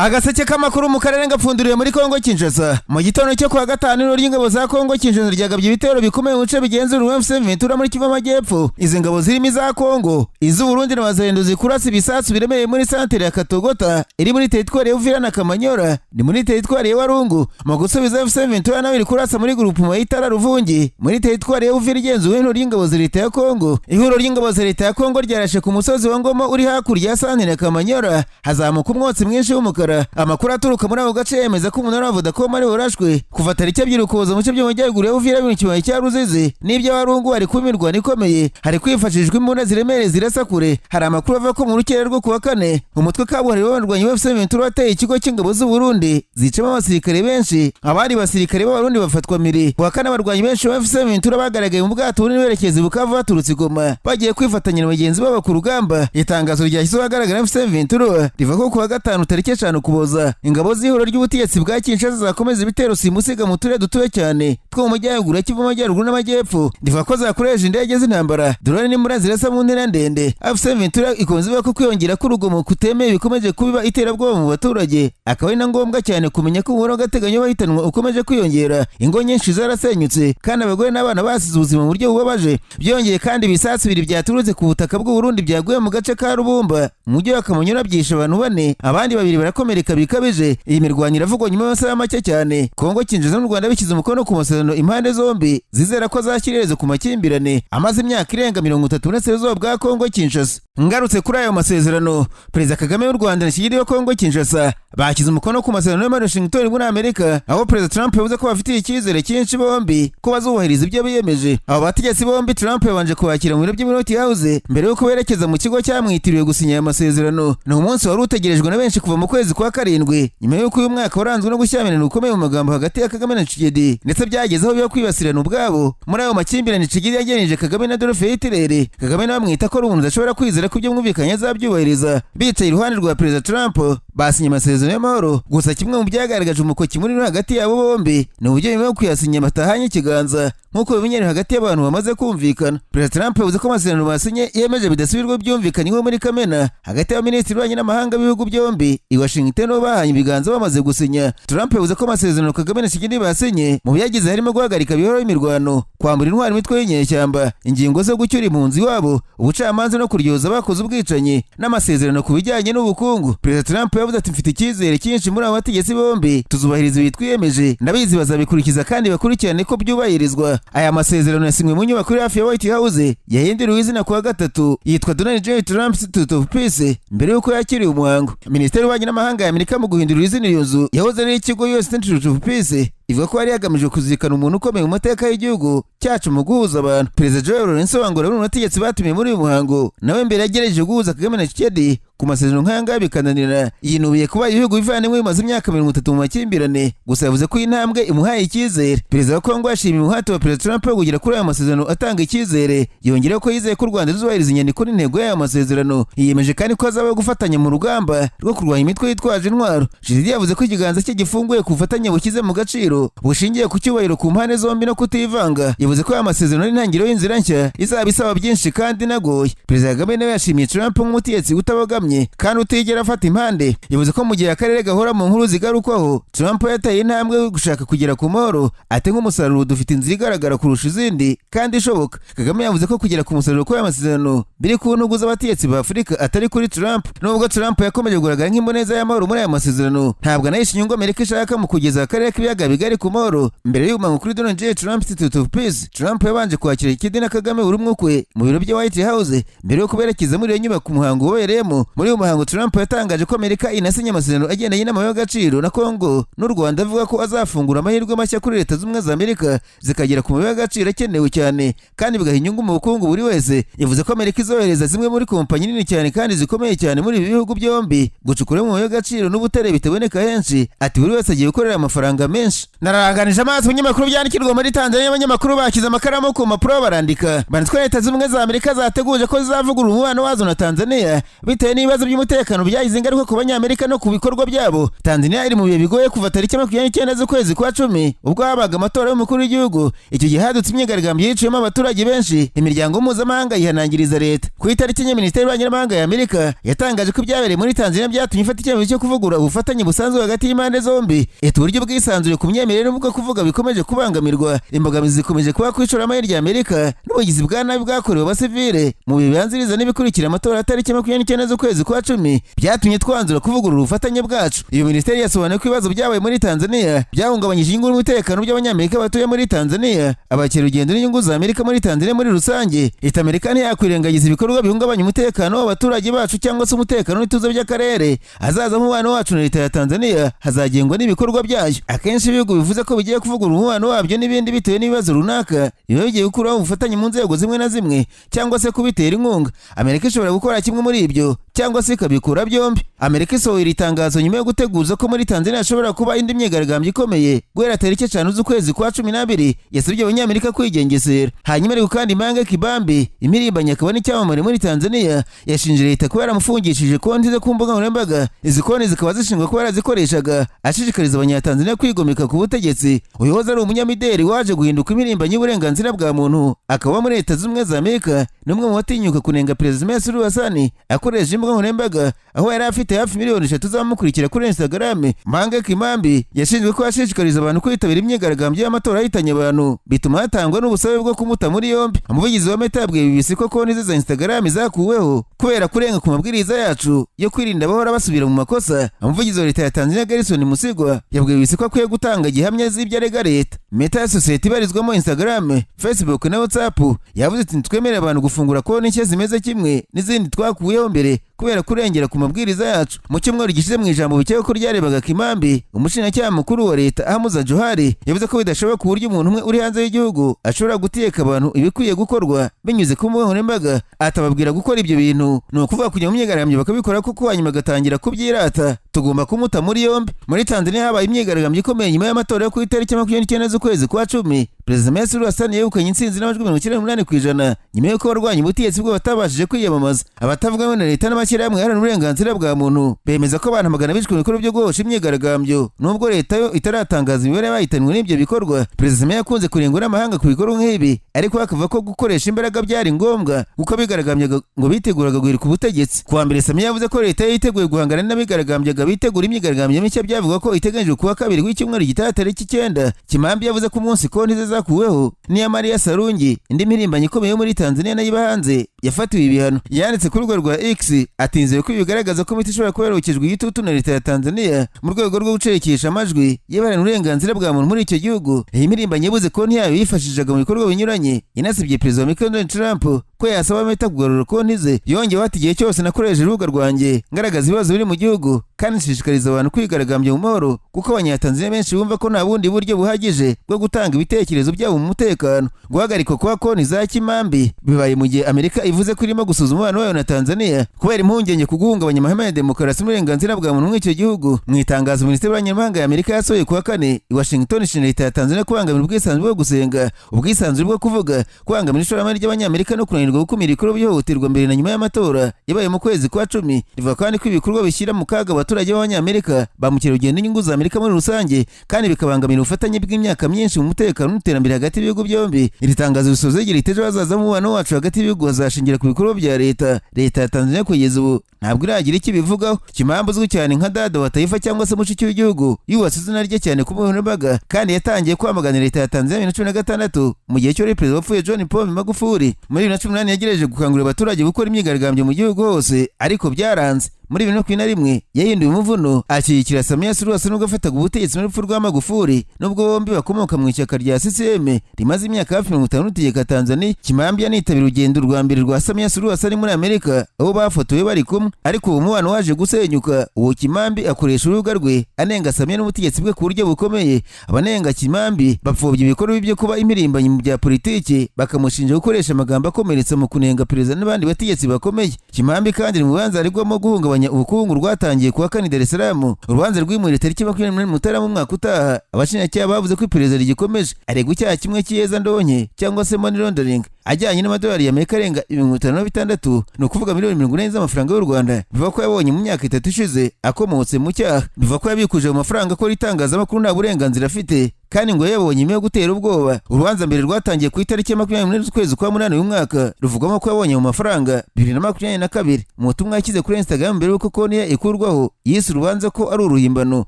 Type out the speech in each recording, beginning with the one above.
Agaseke k'amakuru mu karere gapfunduriwe muri Kongo Kinshasa. Mu gitondo cyo kuwa gatanu, ihuriro ry'ingabo za Kongo Kinshasa ryagabye ibitero bikomeye mu bice bigenzura UFC Ventura muri Kivu Amajyepfo. Izi ngabo zirimo iza Kongo, iz'Uburundi na Wazalendo zikurasa ibisasu biremereye muri santere ya Katogota iri muri teritwari ya Uvira na Kamanyora, ni muri teritwari ya Walungu. Mu gusubiza, UFC Ventura nawe iri kurasa muri groupement y'Itara Ruvungi muri teritwari ya Uvira igenzuwe n'ihuriro ry'ingabo za leta ya Kongo. Ihuriro ry'ingabo za leta ya Kongo ryarashe ku musozi wa Ngoma uri hakurya ya santere ya Kamanyora, hazamuka umwotsi mwinshi w'umukara. Amakuru aturuka muri ako gace yemeza ko umunara wa Vodacom ari urashwe. Kuva tariki 2 Ukuboza, mu bice byo mu majyaruguru ya Uvira, mu kibaya cya Ruzizi n'ibyo Walungu, hari kuba imirwano ikomeye, hari kwifashishwa imbunda ziremereye zirasa kure. Hari amakuru avuga ko mu rukera rwo kuwa kane, umutwe kabuhariwe w'abarwanyi ba FC Ventura wateye ikigo cy'ingabo z'u Burundi, zicamo abasirikare benshi, abandi basirikare b'Abarundi bafatwa miri. Kuwa kane, abarwanyi benshi ba FC Ventura bagaragaye mu bwato bunini berekeza i Bukavu baturutse i Goma, bagiye kwifatanya na bagenzi babo ku rugamba. Itangazo ryashyizweho ahagaragara FC Ventura rivuga ko kuwa gatanu tariki 5 Ukuboza, ingabo z'ihuriro ry'ubutegetsi bwa Kinshasa zakomeza ibitero simusiga mu turere dutuwe cyane two mu majyaruguru ya Kivu Amajyaruguru n'Amajyepfo. Rivuga ko zakoresha indege z'intambara, drone n'imbunda zirasa mu ntera ndende. AFC Ventura ikomeza ivuga ko kwiyongera k'urugomo kutemewe bikomeje kubiba iterabwoba mu baturage, akaba ari na ngombwa cyane kumenya ko umubare w'agateganyo w'abahitanwa ukomeje kwiyongera. Ingo nyinshi zarasenyutse kandi abagore n'abana basize ubuzima mu buryo bubabaje. Byongeye kandi, ibisasu bibiri byaturutse ku butaka bw'u Burundi byaguye mu gace ka Rubumba mu mujyi wa Kamanyola, byishe abantu bane, abandi babiri barakomereka bikabije. Iyi mirwano iravugwa nyuma y'amasaha make cyane Kongo Kinshasa n'u Rwanda bishyize umukono ku masezerano impande zombi zizera ko azashyira iherezo ku makimbirane amaze imyaka irenga 30 burasirazuba bwa Kongo Kinshasa. Ngarutse kuri ayo masezerano, Perezida Kagame w'u Rwanda na Tshisekedi wa Kongo Kinshasa bashyize umukono ku masezerano yo muri Washington muri Amerika, aho Perezida Trump yavuze ko bafitiye icyizere cyinshi bombi ko bazubahiriza ibyo biyemeje. Abo bategetsi bombi Trump yabanje kubakira mu biro by'i White House mbere y'uko berekeza mu kigo cyamwitiriwe gusinya aya masezerano. Ni umunsi wari utegerejwe na benshi kuva mu kwezi kwa karindwi, nyuma y'uko uyu mwaka waranzwe no gushyamirana gukomeye mu magambo hagati ya Kagame na Tshisekedi, ndetse byageze aho biba kwibasirana ubwabo. Muri ayo makimbirane, Tshisekedi yageneje Kagame na Adolf Hitler. Kagame nawe amwita ko ari umuntu udashobora kwizera ko ibyo mwumvikanye azabyubahiriza. Bicaye iruhande rwa Perezida Trump, basinye amasezerano y'amahoro. Gusa kimwe mu byagaragaje umukoki munini hagati yabo bombi ni uburyo nyuma yo kuyasinya batahanye ikiganza, nk'uko bimenyerewe hagati y'abantu bamaze kumvikana. Perezida Trump yavuze ko amasezerano basinye yemeje bidasubirwa byumvikanye nko muri Kamena hagati y'abaminisitiri b'ububanyi n'amahanga b'ibihugu byombi i Washington, aho bahanye ibiganza bamaze gusinya. Trump yavuze ko amasezerano Kagame na Tshisekedi basinye, mu byagize harimo guhagarika ibihoraho imirwano, kwambura intwaro imitwe y'inyeshyamba, ingingo zo gucyura impunzi iwabo, ubucamanza no kuryoza abakoze ubwicanyi, n'amasezerano ku bijyanye n'ubukungu. Perezida Trump yavuze ati: "Mfite icyizere cyinshi muri abo bategetsi bombi, tuzubahiriza ibi twiyemeje, ndabizi bazabikurikiza kandi bakurikirane ko byubahirizwa." Aya masezerano yasinywe mu nyubako iri hafi ya White House yahinduriwe izina kuwa gatatu, yitwa Donald J Trump Institute of Peace. Mbere y'uko yakiriye umuhango, Minisiteri y'Ububanyi n'Amahanga ya Amerika, mu guhindura izina iyo nzu yahoze ari ikigo US Institute of Peace, ivuga ko yari yagamije kuzirikana umuntu ukomeye mu mateka y'igihugu cyacu mu guhuza abantu. Perezida João Lourenço wa Angola, uri mu bategetsi batumiwe muri uyu muhango, nawe mbere yagerageje guhuza Kagame na Tshisekedi ku masezerano nk'aya ngaya bikananira. Yinubiye kuba ibihugu bivandimwe bimaze imyaka 30 mu makimbirane. Gusa yavuze ko iyi ntambwe imuhaye icyizere. Perezida wa Kongo yashimiye umuhate wa Perezida Trump wo kugera kuri aya masezerano atanga icyizere. Yongeraho ko yizeye ko u Rwanda ruzubahiriza inyandiko n'intego y'aya masezerano. Yiyemeje kandi ko hazabaho gufatanya mu rugamba rwo kurwanya imitwe yitwaje intwaro. Tshisekedi yavuze ko ikiganza cye gifunguye ku bufatanye bushyize mu gaciro, bushingiye ku cyubahiro ku mpande zombi no kutivanga. Yavuze ko aya masezerano ari intangiriro y'inzira nshya izaba isaba byinshi kandi inagoye. Perezida Kagame nawe yashimiye Trump nk'umutegetsi utabogamye kandi utigera afata impande. Yavuze ko mu gihe akarere gahora mu nkuru zigarukwaho, Trump yateye intambwe yo gushaka kugera ku mahoro. Ati: "Nk'umusaruro dufite inzira igaragara kurusha izindi kandi ishoboka." Kagame yavuze ko kugera ku musaruro kuri aya masezerano biri ku ntugu z'abategetsi ba Afurika, atari kuri Trump. Nubwo Trump yakomeje kugaragara nk'imboneza y'amahoro muri aya masezerano, ntabwo anahisha inyungu Amerika ishaka mu kugeza akarere k'ibiyaga bigari ku mahoro. Mbere y'umuhango kuri Donald J Trump Institute of Peace, Trump yabanje kwakira Tshisekedi na Kagame buri umwe ukwe mu biro bya White House mbere yo kuberekeza muri iyo nyubako umuhango wabereyemo. Muri uyu muhango, Trump yatangaje ko Amerika inasinye amasezerano agendanye n'amabuye y'agaciro na Kongo n'u Rwanda, avuga ko azafungura amahirwe mashya kuri Leta Z'Ubumwe za Amerika zikagera ku mabuye y'agaciro akenewe cyane kandi bigaha inyungu mu bukungu buri wese. Yavuze ko Amerika izohereza zimwe muri kompanyi nini cyane kandi zikomeye cyane muri ibi bihugu byombi gucukura mu mabuye y'agaciro n'ubutare bitaboneka henshi. Ati: "Buri wese agiye gukorera amafaranga menshi." Nararanganije amaso ibinyamakuru byandikirwa muri Tanzania. Abanyamakuru bashyize amakaramu ku mpapuro barandika, banditswe Leta Z'Ubumwe za Amerika zateguje ko zizavugurura umubano wazo na Tanzania bitewe n'ibibazo. n'ibibazo by'umutekano byagize ingaruka ku Banyamerika no ku bikorwa byabo. Tanzania iri mu bihe bigoye kuva tariki 29 z'ukwezi kwa 10, ubwo habaga amatora y'umukuru w'igihugu. Icyo gihe hadutse imyigaragambyo yiciyemo abaturage benshi, imiryango mpuzamahanga yihanangiriza leta. Ku itariki 4, Minisiteri y'Ububanyi n'Amahanga ya Amerika yatangaje ko ibyabereye muri Tanzania byatumye ifata icyemezo cyo kuvugurura ubufatanye busanzwe hagati y'impande zombi. Ita uburyo bwisanzuye ku myemerere n'ubwo kuvuga bikomeje kubangamirwa. Imbogamizi zikomeje kuba ku ishoramari rya Amerika n'ubugizi bwa nabi bwakorewe abasivile mu bihe bibanziriza n'ibikurikira amatora ya tariki 29 z'ukwezi kwa 10 byatumye twanzura kuvugurura ubufatanye bwacu. Iyo minisiteri yasobanuye ko ibibazo byabaye muri Tanzania byahungabanyije inyungu n'umutekano by'Abanyamerika batuye muri Tanzania, abakerarugendo n'inyungu za Amerika muri Tanzania muri rusange. Leta Amerika ntiyakwirengagiza ibikorwa bihungabanya umutekano w'abaturage bacu cyangwa se umutekano n'ituze by'akarere. Ahazaza h'umubano wacu na leta ya Tanzania hazagengwa n'ibikorwa byayo. Akenshi ibihugu bivuze ko bigiye kuvugurura umubano wabyo n'ibindi bitewe n'ibibazo runaka, biba bigiye gukuraho ubufatanye mu nzego zimwe na zimwe cyangwa se kubitera inkunga. Amerika ishobora gukora kimwe muri ibyo cyangwa se ikabikura byombi. Amerika isohoye iri tangazo nyuma yo guteguza ko muri Tanzania hashobora kuba indi myigaragambyo ikomeye guhera tariki 5 z'ukwezi kwa 12. Yasabye Abanyamerika kwigengesera. Hanyuma ariko kandi, Mange Kibambi, impirimbanyi akaba n'icyamamare muri Tanzania, yashinje leta kuba yaramufungishije konti ze ku mbuga nkoranyambaga. Izi konti zikaba zishinzwe kuba yarazikoreshaga ashishikariza Abanyatanzania kwigomeka ku butegetsi. Uyu wahoze ari umunyamideli waje guhinduka impirimbanyi y'uburenganzira bwa muntu akaba muri Leta Zunze Ubumwe za Amerika, ni umwe mu batinyuka kunenga Perezida Samia Suluhu Hassan akoresheje imbuga nkoranyambaga, aho yari afite hafi miliyoni 3 z'abamukurikira kuri Instagram. Mange Kimambi yashinjwe ko yashishikariza abantu kwitabira imyigaragambyo y'amatora yahitanye abantu, bituma hatangwa n'ubusabe bwo kumuta muri yombi. Umuvugizi wa Meta yabwiye BBC ko konti ze za Instagram zakuweho kubera kurenga ku mabwiriza yacu yo kwirinda abahora basubira mu makosa. Umuvugizi wa leta ya Tanzania, Gerson Msigwa, yabwiye BBC ko akwiye gutanga gihamya z'ibyo arega leta. Meta ya sosiyete ibarizwamo Instagram, Facebook na WhatsApp yavuze iti: "Ntitwemerera abantu gufungura konti nshya zimeze kimwe n'izindi twakuyeho mbere kubera kurengera ku mabwiriza yacu." Mu cyumweru gishize, mu ijambo bikekwa ko ryarebaga Kimambi, umushinjacyaha mukuru wa leta Hamza Johari yavuze ko bidashoboka uburyo umuntu umwe uri hanze y'igihugu ashobora gutegeka abantu ibikwiye gukorwa binyuze ku mbuga nkoranyambaga, atababwira gukora ibyo bintu, ni ukuvuga kujya mu myigaragambyo bakabikora, kuko hanyuma agatangira kubyirata, tugomba kumuta muri yombi. Muri Tanzania habaye imyigaragambyo ikomeye nyuma y'amatora yo ku itariki 29 z'ukwezi kwa 10. Perezida Samia Suluhu Hassan yegukanye intsinzi n'amajwi 98%, nyuma y'uko abarwanya ubutegetsi bwe batabashije kwiyamamaza. Abatavuga rumwe na leta n'amashyirahamwe iharanira uburenganzira bwa muntu bemeza ko abantu magana bishwe mu bikorwa byo guhosha imyigaragambyo, nubwo leta yo itaratangaza imibare y'abahitanwe n'ibyo bikorwa. Perezida Samia yakunze kurengwa n'amahanga ku bikorwa nk'ibi, ariko akavuga ko gukoresha imbaraga byari ngombwa kuko abigaragambyaga ngo biteguraga guhirika ubutegetsi. Kuwa mbere, Samia yavuze ko leta ye yiteguye guhangana n'abigaragambyaga bitegura imyigaragambyo mishya byavuga ko iteganyijwe kuwa kabiri w'icyumweru gitaha, tariki 9. Kimambi yavuze ko umunsi konti ze zakuweho n'iya Maria Sarungi, indi mpirimbanyi ikomeye yo muri Tanzania nayo iba hanze, yafatiwe ibihano. Yanditse ku rubuga rwa X atinze ko ibi bigaragaza ko imiti ishobora kuba yarokejwe igitutu na leta ya Tanzania mu rwego rwo gucerekesha amajwi y'abaharanira uburenganzira bwa muntu muri icyo gihugu. Iyi mpirimbanyi yabuze konti yayo yifashishaga mu bikorwa binyuranye, inasabye Perezida wa Amerika Donald Trump ko yasaba Meta kugarura konti ze. Yongeyeho ati: "Igihe cyose nakoresheje urubuga rwanjye ngaragaza ibibazo biri mu gihugu kandi nshishikariza abantu kwigaragambya mu mahoro, kuko Abanyatanzania benshi bumva ko nta bundi buryo buhagije bwo gutanga ibitekerezo byabo mu mutekano." Guhagarikwa kwa konti za Kimambi bibaye mu gihe Amerika ivuze ko irimo gusuzuma umubano wayo na Tanzania kubera impungenge ku guhungabanya amahame ya demokarasi n'uburenganzira bwa muntu muri icyo gihugu. Mu itangazo Minisiteri y'Ububanyi ya Amerika yasohoye kuwa kane i Washington, ishinja leta ya Tanzania kubangamira ubwisanzure bwo gusenga, ubwisanzure bwo kuvuga, kubangamira ishoramari ry'Abanyamerika no kunanirwa gukumira ibikorwa by'ihohoterwa mbere na nyuma y'amatora yabaye mu kwezi kwa 10. Rivuga kandi ko ibikorwa bishyira mu kaga abaturage b'Abanyamerika, ba mukerarugendo n'inyungu za Amerika muri rusange, kandi bikabangamira ubufatanye bw'imyaka myinshi mu mutekano n'iterambere hagati y'ibihugu byombi. Iri tangazo risoza rigira riti: "Ejo hazaza h'umubano wacu hagati y'ibihugu hazashingira ku bikorwa bya leta." Leta ya Tanzania kugeza ubu ntabwo iragira icyo ibivugaho. Kimambi, uzwi cyane nka Dada wa Taifa cyangwa se mushiki w'igihugu, yubatse izina rye cyane ku mbuga nkoranyambaga kandi yatangiye kwamagana leta ya Tanzania 2016 mu gihe cy'uwari perezida wapfuye, John Pombe Magufuli. Muri 2018 yagerageje gukangurira abaturage gukora imyigaragambyo mu gihugu hose, ariko byaranze. Muri 2021 yahinduye umuvuno ashyigikira Samia Suluhu Hassan nubwo afataga ubutegetsi mu rupfu rwa Magufuli, nubwo bombi bakomoka mu ishyaka rya CCM rimaze imyaka hafi 50 ritegeka Tanzania. Kimambi yanitabira urugendo rwa mbere rwa Samia Suluhu Hassan muri Amerika, aho bafotowe bari kumwe, ariko uwo mubano waje gusenyuka. Uwo Kimambi akoresha urubuga rwe anenga Samia n'ubutegetsi bwe ku buryo bukomeye. Abanenga Kimambi bapfobya ibikorwa byo kuba impirimbanyi mu bya politiki, bakamushinja gukoresha amagambo akomeretsa mu kunenga perezida n'abandi bategetsi bakomeye. Kimambi kandi mu rubanza aregwamo guhungabanya ubukungu rwatangiye kuwa kane Dar es Salaam, urubanza rwimuriwe tariki 28 Mutarama umwaka utaha. Abashinjacyaha bavuze ko iperereza rigikomeje. Aregwa icyaha kimwe cy'iyezandonke cyangwa se money laundering. Ajyanye n'amadolari y'Amerika arenga 56,000, ni ukuvuga miliyoni 40 z'amafaranga y'u Rwanda, bivuga ko yabonye mu myaka 3 ishize akomotse mu cyaha. Bivuga ko yabikuje mu mafaranga akora itangazamakuru nta burenganzira afite, kandi ngo yabonye imwe yo gutera ubwoba. Urubanza mbere rwatangiye ku itariki ya 28 z'ukwezi kwa munani uyu mwaka, ruvugwamo ko yabonye mu mafaranga 2022. Mu butumwa yashyize kuri Instagram mbere y'uko konti ye ikurwaho, yise urubanza ko ari uruhimbano,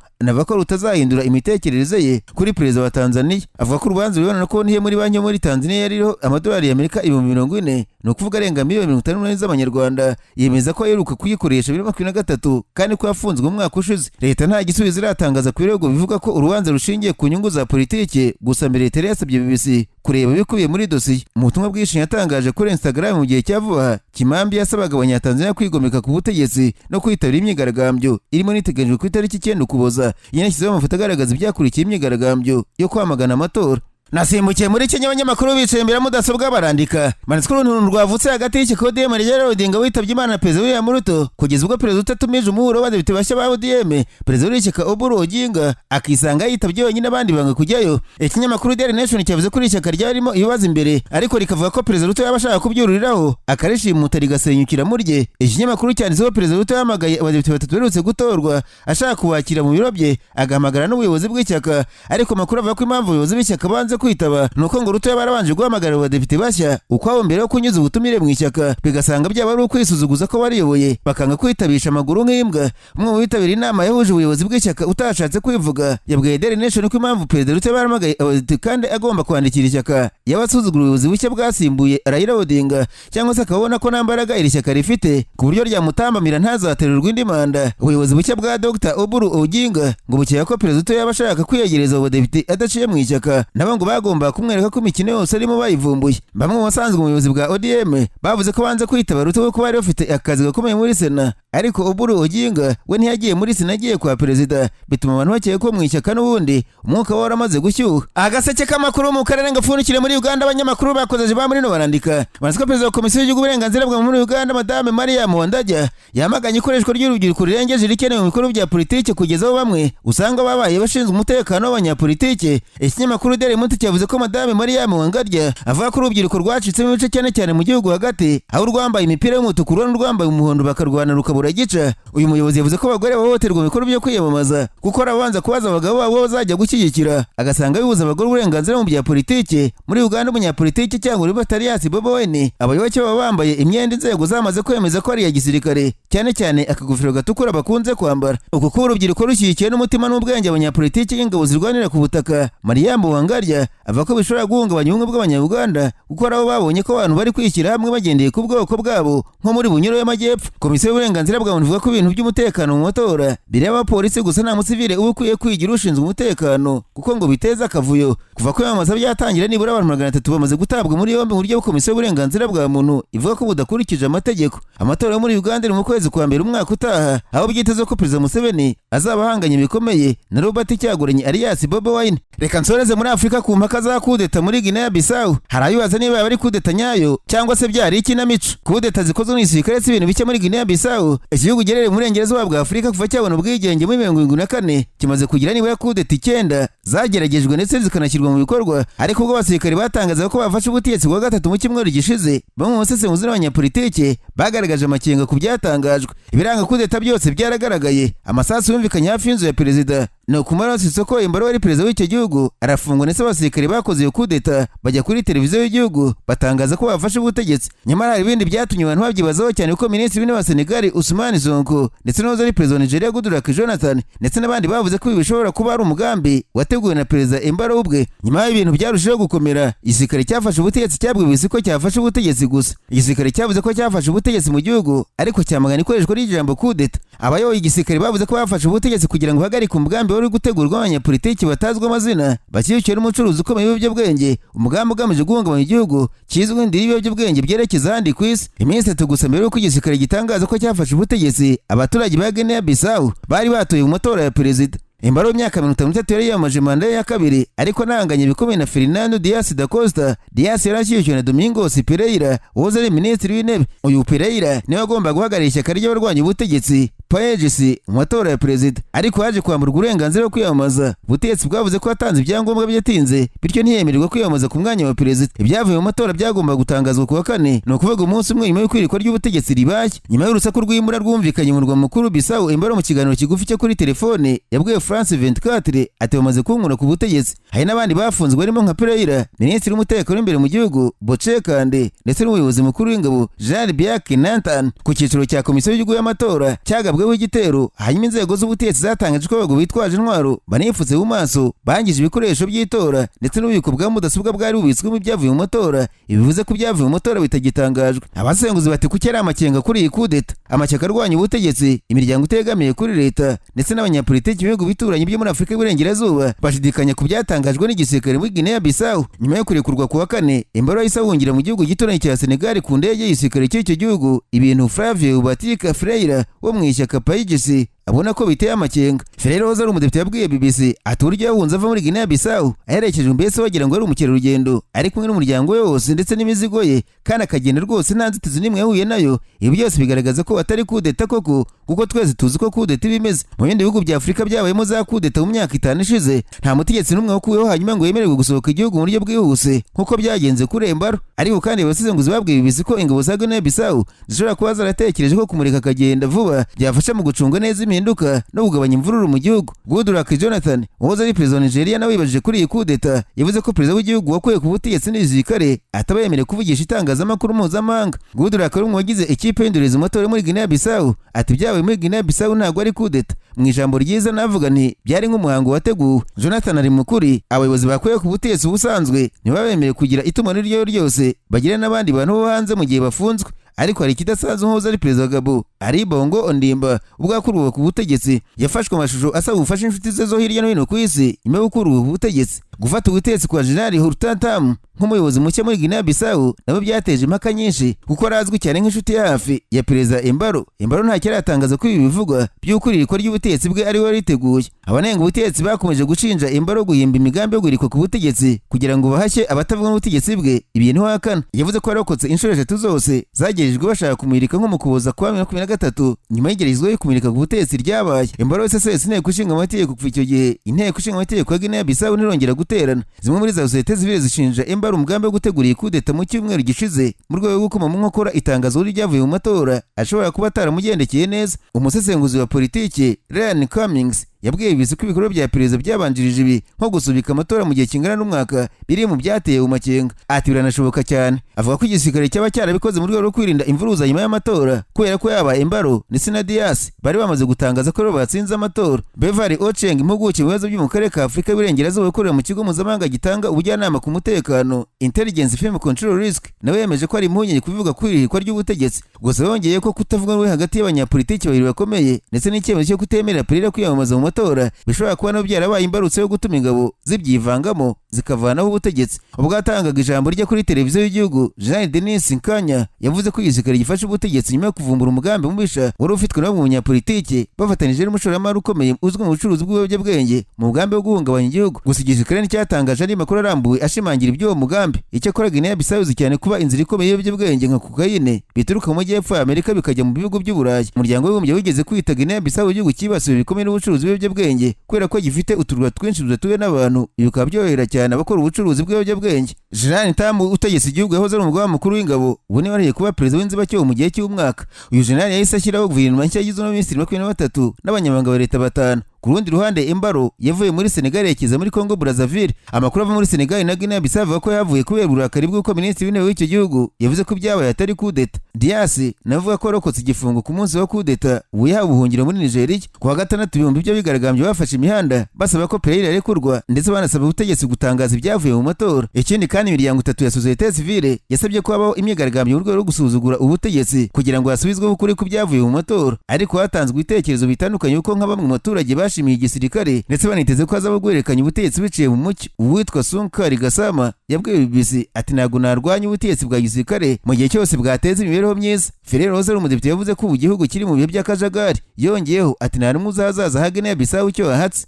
anavuga ko rutazahindura imitekerereze ye kuri perezida wa Tanzania. Avuga ko urubanza rubibona na konti ye muri banki yo muri Tanzania yariho amadolari y'Amerika 40,000, ni ukuvuga arenga miliyoni 58 z'amanyarwanda. Yemeza ko aheruka kuyikoresha 2023, kandi ko yafunzwe mu mwaka ushize. Leta nta gisubizo iratangaza ku birego bivuga ko urubanza rushingiye ku nyungu za politiki. Gusa mbere leta yari yasabye BBC kureba ibikubiye muri dosiye. Mu butumwa bwinshi yatangaje kuri Instagram mu gihe cya vuba, Kimambi yasabaga Abanyatanzania kwigomeka ku butegetsi no kwitabira imyigaragambyo irimo n'iteganyijwe ku itariki 9 Ukuboza. Yanashyizeho amafoto agaragaza ibyakurikiye imyigaragambyo yo kwamagana amatora. Nasimbukiye muri Kenya, abanyamakuru bicaye imbere ya mudasobwa barandika, banditswe uruntu rwavutse hagati y'ishyaka ODM rya Raila Odinga witabye Imana na Perezida William Ruto, kugeza ubwo Perezida utatumije umuhuro w'abadepite bashya ba ODM, Perezida w'ishyaka Oburu Oginga akisanga yitabye wenyine, abandi banga kujyayo. Ikinyamakuru Daily Nation cyavuze ko iri shyaka ryarimo ibibazo imbere, ariko rikavuga ko Perezida Ruto yaba ashaka kubyururiraho akarishimuta rigasenyukira murye. Ikinyamakuru cyanditseho Perezida Ruto yahamagaye abadepite batatu baherutse gutorwa ashaka kubakira mu biro bye, agahamagara n'ubuyobozi bw'ishyaka. Ariko amakuru avuga ko impamvu ubuyobozi bw'ishyaka banze kwitaba nuko ngo Ruto yaba yarabanje guhamagara abadepite bashya ukwabo mbere yo kunyuza ubutumire mu ishyaka, bigasanga byaba ari ukwisuzuguza ko bariyoboye bakanga kwitabisha amaguru nk'imbwa. Umwe mu bitabiriye inama yahuje ubuyobozi bw'ishyaka utashatse kwivuga yabwiye Daily Nation ko impamvu Perezida Ruto yaba yarahamagaye abadepite kandi agomba kwandikira ishyaka, yaba asuzugura ubuyobozi bushya bwasimbuye Raila Odinga, cyangwa se akabona ko nta mbaraga iri shyaka rifite ku buryo ryamutambamira ntazaterurwa indi manda. Ubuyobozi bushya bwa Dr Oburu Oginga ngo bukeka ko Perezida Ruto yaba ashaka kwiyegereza abo badepite adaciye mu ishyaka, nabo ngo bagomba kumwereka ko imikino yose arimo bayivumbuye. Bamwe mu basanzwe mu buyobozi bwa ODM bavuze ko banze kwitaba Ruto kuko bari bafite akazi gakomeye muri Sena, ariko Oburu Oginga we ntiyagiye muri Sena, agiye kwa perezida, bituma abantu bakeka ko mu ishyaka n'ubundi umwuka wari waramaze gushyuha. Agaseke k'amakuru mu karere gapfundikire muri Uganda, abanyamakuru bakozeje ba muri no barandika banditse ko perezida wa komisiyo y'igihugu uburenganzira bwa muri Uganda, Madame Mariam Wandajya, yamaganye ikoreshwa ry'urubyiruko rirengeje irikenewe mu bikorwa bya politiki, kugeza aho bamwe usanga babaye bashinzwe umutekano w'abanyapolitiki. Ikinyamakuru Daily Monitor cyavuze ko Madame Mariam Wangadya avuga ko urubyiruko rwacitsemo ibice, cyane cyane mu gihugu hagati, aho urwambaye imipira y'umutuku ruba n'urwambaye umuhondo bakarwana rukabura gica. Uyu muyobozi yavuze ko abagore bahohoterwa mu bikorwa byo kwiyamamaza kuko arabanza kubaza abagabo babo bazajya gushyigikira, agasanga bibuza abagore uburenganzira mu bya politiki. Muri Uganda, umunyapolitiki cyangwa uri Batariyasi Bobi Wine, abayoboke baba bambaye imyenda inzego zamaze kwemeza ko ari iya gisirikare, cyane cyane akagofero gatukura bakunze kwambara. Uku kuba urubyiruko rushyigikiye n'umutima n'ubwenge abanyapolitiki b'ingabo zirwanira ku butaka, Mariam Wangarya avuga ko bishobora guhungabanya ubumwe bw'Abanyarwanda, kuko ari abo babonye ko abantu bari kwishyira hamwe bagendeye ku bwoko bwabo, nko muri Bunyoro y'Amajyepfo. Komisiyo y'uburenganzira bwa muntu ivuga ko ibintu by'umutekano mu matora bireba abapolisi gusa, nta musivile uba ukwiye kwigira ushinzwe umutekano kuko ngo biteza akavuyo. Kuva kwiyamamaza byatangira, nibura abantu 300 bamaze gutabwa muri yombi mu buryo komisiyo y'uburenganzira bwa muntu ivuga ko budakurikije amategeko. Amatora yo muri Uganda ni mu kwezi kwa mbere umwaka utaha, aho byitezwe ko Perezida Museveni azaba ahanganye bikomeye na Robert Kyagulanyi alias Bobi Wine. Reka nsoreze muri Afurika ku mpaka za kudeta muri Guinea Bissau. Hari abibaza niba yaba ari kudeta nyayo cyangwa se byari ikinamico. Kudeta zikozwe mu gisirikare si ibintu bike muri Guinea Bissau. Igihugu giherereye mu burengerazuba bwa Afurika, kuva cyabona ubwigenge muri 74 kimaze kugira nibura kudeta 9 zageragejwe ndetse zikanashyirwa mu bikorwa. Ariko ubwo abasirikare batangazaga ko bafashe ubutegetsi bwa gatatu mu cyumweru gishize, bamwe mu basesenguzi n'abanyapolitike bagaragaje amakenga ku byatangajwe. Ibiranga kudeta byose byaragaragaye: amasasu yumvikanye hafi y'inzu ya perezida, ni ukumara Sissoco Embaló wari perezida w'icyo gihugu arafungwa, ndetse abasirikare bakoze iyo kudeta bajya kuri televiziyo y'igihugu batangaza ko bafashe ubutegetsi. Nyamara hari ibindi byatumye abantu babyibazaho cyane, kuko minisitiri w'intebe wa Senegal Ousmane Sonko ndetse n'uwahoze ari perezida wa Nigeria Goodluck Jonathan ndetse n'abandi bavuze ko ibi bishobora kuba ari umugambi wateguwe na Perezida Embaló ubwe. Nyuma y'ibintu byarushijeho gukomera, igisirikare cyafashe ubutegetsi cyabwiwe ko cyafashe ubutegetsi gusa. Igisirikare cyavuze ko cyafashe ubutegetsi mu gihugu, ariko cyamagana ikoreshwa ry'ijambo kudeta. Abayoboye igisirikare bavuze ko bafashe ubutegetsi kugira ngo bahagarike umugambi wari gutegurwa n'abanyapolitiki batazwi amazina bashyigikiwe n'umucuruzi ukomeye w'ibiyobyabwenge, umugambi ugamije guhungabanya igihugu kizwi nk'indiri y'ibiyobyabwenge byerekeza ahandi ku isi. Iminsi 3 gusa mbere y'uko igisirikare gitangaza ko cyafashe ubutegetsi, abaturage ba Guinea Bissau bari batoye mu matora ya perezida. Embaló w'imyaka 53 yari yiyamamaje manda ye ya kabiri, ariko anahanganye bikomeye na Fernando Dias da Costa. Dias yari ashyigikiwe na Domingos Pereira wahoze ari minisitiri w'intebe. Uyu Pereira niwe agomba guhagararira ishyaka ry'abarwanya ubutegetsi PAIGC mu matora ya perezida, ariko yaje kwamburwa uburenganzira bwo kwiyamamaza. Ubutegetsi bwavuze ko yatanze ibyangombwa byatinze, bityo ntiyemererwa kwiyamamaza ku mwanya wa perezida. Ibyavuye mu matora byagombaga gutangazwa ku wa kane, ni ukuvuga umunsi umwe nyuma y'uko ry'ubutegetsi ribaye. Nyuma y'urusaku rw'imbunda rwumvikanye mu murwa mukuru Bissau, Embalo mu kiganiro kigufi cyo kuri telefone yabwiye France 24 ati: "Bamaze kunkura ku butegetsi." Hari n'abandi bafunzwe barimo nka Pereira, minisitiri w'umutekano w'imbere mu gihugu Boche Kande, ndetse n'umuyobozi mukuru w'ingabo Jean Biak Nantan. Ku cyiciro cya komisiyo y'igihugu y'amatora cyagabweho igitero, hanyuma inzego z'ubutegetsi zatangaje ko abagabo bitwaje intwaro banifutse mu maso bangije ibikoresho by'itora ndetse n'ububiko bwa mudasobwa bwari bubitswemo ibyavuye mu matora. Ibi bivuze ko ibyavuye mu matora bitagitangajwe. Abasenguzi bati: "Kuki ari amakenga kuri iyi kudeta?" Amashyaka arwanya ubutegetsi, imiryango itegamiye kuri leta ndetse n'abanyapolitiki b'ibihugu bituranyi byo muri Afurika y'Iburengerazuba bashidikanya ku byatangajwe n'igisirikare muri Guinea Bissau. Nyuma yo kurekurwa ku wa kane, Embalo yahise ahungira mu gihugu gituranyi cya Senegal ku ndege y'igisirikare cy'icyo gihugu, ibintu Flavio Batika Freire wo mu ishyaka PAIGC abona ko biteye amakenga. Ferreira wahoze ari umudepite yabwiye BBC ati: "Uburyo yahunze ava muri Guinea Bissau aherekejwe, mbese wagira ngo ari umukerarugendo, ari kumwe n'umuryango we wose ndetse n'imizigo ye, kandi akagenda rwose nta nzitizi n'imwe yahuye nayo, ibi byose bigaragaza ko atari kudeta koko, kuko twese tuzi ko kudeta iba imeze." Mu bindi bihugu bya Afurika byabayemo za kudeta mu myaka 5 ishize, nta mutegetsi n'umwe wakuweho hanyuma ngo yemererwe gusohoka igihugu mu buryo bwihuse nk'uko byagenze kuri Embalo. Ariko kandi abasesenguzi babwiye BBC ko ingabo za Guinea Bissau zishobora kuba zaratekereje ko kumureka akagenda vuba byafasha mu gucunga neza impinduka no kugabanya imvururu mu gihugu. Goodluck Jonathan wahoze ari perezida wa Nigeria nawe wibajije kuri iyi kudeta, yavuze ko perezida w'igihugu wakuwe ku butegetsi n'igisirikare ataba yemerewe kuvugisha itangazamakuru mpuzamahanga. Goodluck ari umwe wagize ikipe y'indorerezi mu matora muri Guinea Bissau ati: "Ibyabaye muri Guinea Bissau ntabwo ari kudeta. Mu ijambo ryiza navuga nti byari nk'umuhango wateguwe. Jonathan ari mukuri. Abayobozi bakuwe ku butegetsi ubusanzwe ntibabemerewe kugira itumanaho iryo ryose bagira n'abandi bantu bo hanze mu gihe bafunzwe." Ariko hari ikidasanzwe. Nk'uwahoze ari perezida wa Gabon Ali Bongo Ondimba, ubwo yakurwaga ku butegetsi, yafashwe amashusho asaba ubufasha inshuti ze zo hirya no hino ku isi nyuma yo gukurwa ku butegetsi. Gufata ubutegetsi kwa General Hulata Tamu nk'umuyobozi mushya muri Guinea Bissau nabo byateje impaka nyinshi, kuko arazwi cyane nk'inshuti ya hafi ya perezida Embalo. Embalo ntacyo aratangaza ko ibi bivugwa by'uko irikwa ry'ubutegetsi bwe ari we wariteguye. Abanenga ubutegetsi bakomeje gushinja Embalo guhimba imigambi yo guhirikwa ku butegetsi kugira ngo bahashye abatavuga n'ubutegetsi bwe, ibintu hakana. Yavuze ko yarokotse inshuro eshatu zose zagerejwe bashaka kumurika, nko mu Kuboza kwa 2023, nyuma y'igeragezwa yo kumurika ku butegetsi ryabaye. Embalo wese asesa inteko ishinga amategeko. Kuva icyo gihe inteko ishinga amategeko ya Guinea Bissau ntirongera guterana. Zimwe muri za sosiyete sivile zishinja Embalo umugambi wo gutegura iyi kudeta mu cyumweru gishize mu rwego rwo gukoma mu nkokora itangazo ryavuye mu matora ashobora kuba ataramugendekeye neza. Umusesenguzi wa politiki Ryan Cummings yabwiye BBC ko ibikorwa bya perezida byabanjirije ibi, nko gusubika amatora mu gihe kingana n'umwaka, biri mu byateye makenga. Ati: "Biranashoboka cyane." Avuga ko igisirikare cyaba cyarabikoze mu rwego rwo kwirinda imvururu za nyuma y'amatora, kubera ko yaba Embalo ndetse na Dias bari bamaze gutangaza ko batsinze amatora. Beverly Ocheng, impuguke mu bibazo byo mu karere ka Afurika y'Iburengerazuba ukorera mu kigo mpuzamahanga gitanga ubujyanama ku mutekano Intelligence Firm Control Risk, nawe yemeje ko ari impungenge kubivuga ku irihikwa ry'ubutegetsi. Gusa yongeye ko kutavuga rumwe hagati y'abanyapolitiki babiri bakomeye ndetse n'icyemezo cyo kutemerera Pereira kwiyamamaza mu matora bishobora kuba nabyo byarabaye imbarutso yo gutuma ingabo zibyivangamo zikavanaho ubutegetsi. Ubwo yatangaga ijambo rye kuri televiziyo y'igihugu, Jean Denis Nkanya yavuze ko igisirikare gifashe ubutegetsi nyuma yo kuvumbura umugambi mubisha wari ufitwe na bamwe mu banyapolitiki bafatanije n'umushoramari ukomeye uzwi mu bucuruzi bw'ibiyobyabwenge mu mugambi wo guhungabanya igihugu. Gusa igisirikare nticyatangaje andi makuru arambuye ashimangira iby'uwo mugambi. Icyakora Guinea Bissau izwi cyane kuba inzira ikomeye y'ibiyobyabwenge nka kokayine bituruka mu majyepfo ya Amerika bikajya mu bihugu by'Uburayi. Umuryango w'Abibumbye wigeze kwita Guinea Bissau igihugu cyibasiwe bikomeye n'ubucuruzi bw'ibiyobyabwenge kubera ko gifite uturwa twinshi tudatuwe n'abantu, ibi bikaba byorohera cyane abakora ubucuruzi bw'ibiyobyabwenge. Jenerali Tamu utegetse igihugu yahoze ari umugaba mukuru w'ingabo, ubu niwe wariye kuba perezida w'inzibacyuho mu gihe cy'umwaka. Uyu jenerali yahise ashyiraho guverinoma nshya igizwe n'abaminisitiri 23 n'abanyamabanga ba leta batanu. Ku rundi ruhande, Embalo yavuye muri Senegal yerekeza muri Congo Brazzaville. Amakuru ava muri Senegal na Guinea Bissau avuga ko yavuye kubera uburakari bw'uko minisitiri w'intebe w'icyo gihugu yavuze ko ibyabaye atari kudeta. Dias nawe avuga ko warokotse igifungo ku munsi wa kudeta, ubu yahawe ubuhungiro muri Nigeria. Ku wa gatandatu, ibihumbi by'abigaragambyo bafashe imihanda basaba ko Pereira arekurwa, ndetse banasaba ubutegetsi gutangaza ibyavuye mu matora. Ikindi kandi, imiryango itatu ya sosiyete sivile yasabye ko habaho imyigaragambyo mu rwego rwo gusuzugura ubutegetsi kugira ngo hasubizweho ukuri ku byavuye mu matora. Ariko hatanzwe ibitekerezo bitandukanye, kuko nka bamwe mu baturage bashimiye igisirikare ndetse baniteze ko hazaba guhererekanya ubutegetsi biciye mu mucyo. Uwitwa Sunkari Gasama yabwiye BBC ati: "Ntabwo narwanya ubutegetsi bwa gisirikare mu gihe cyose bwateza imibereho myiza." Ferrer wahoze ari umudepite yavuze ko ubu gihugu kiri mu bihe by'akajagari. Yongeyeho ati: "Nta n'umwe uzahazaza ha Guinea Bissau icyo hahatse."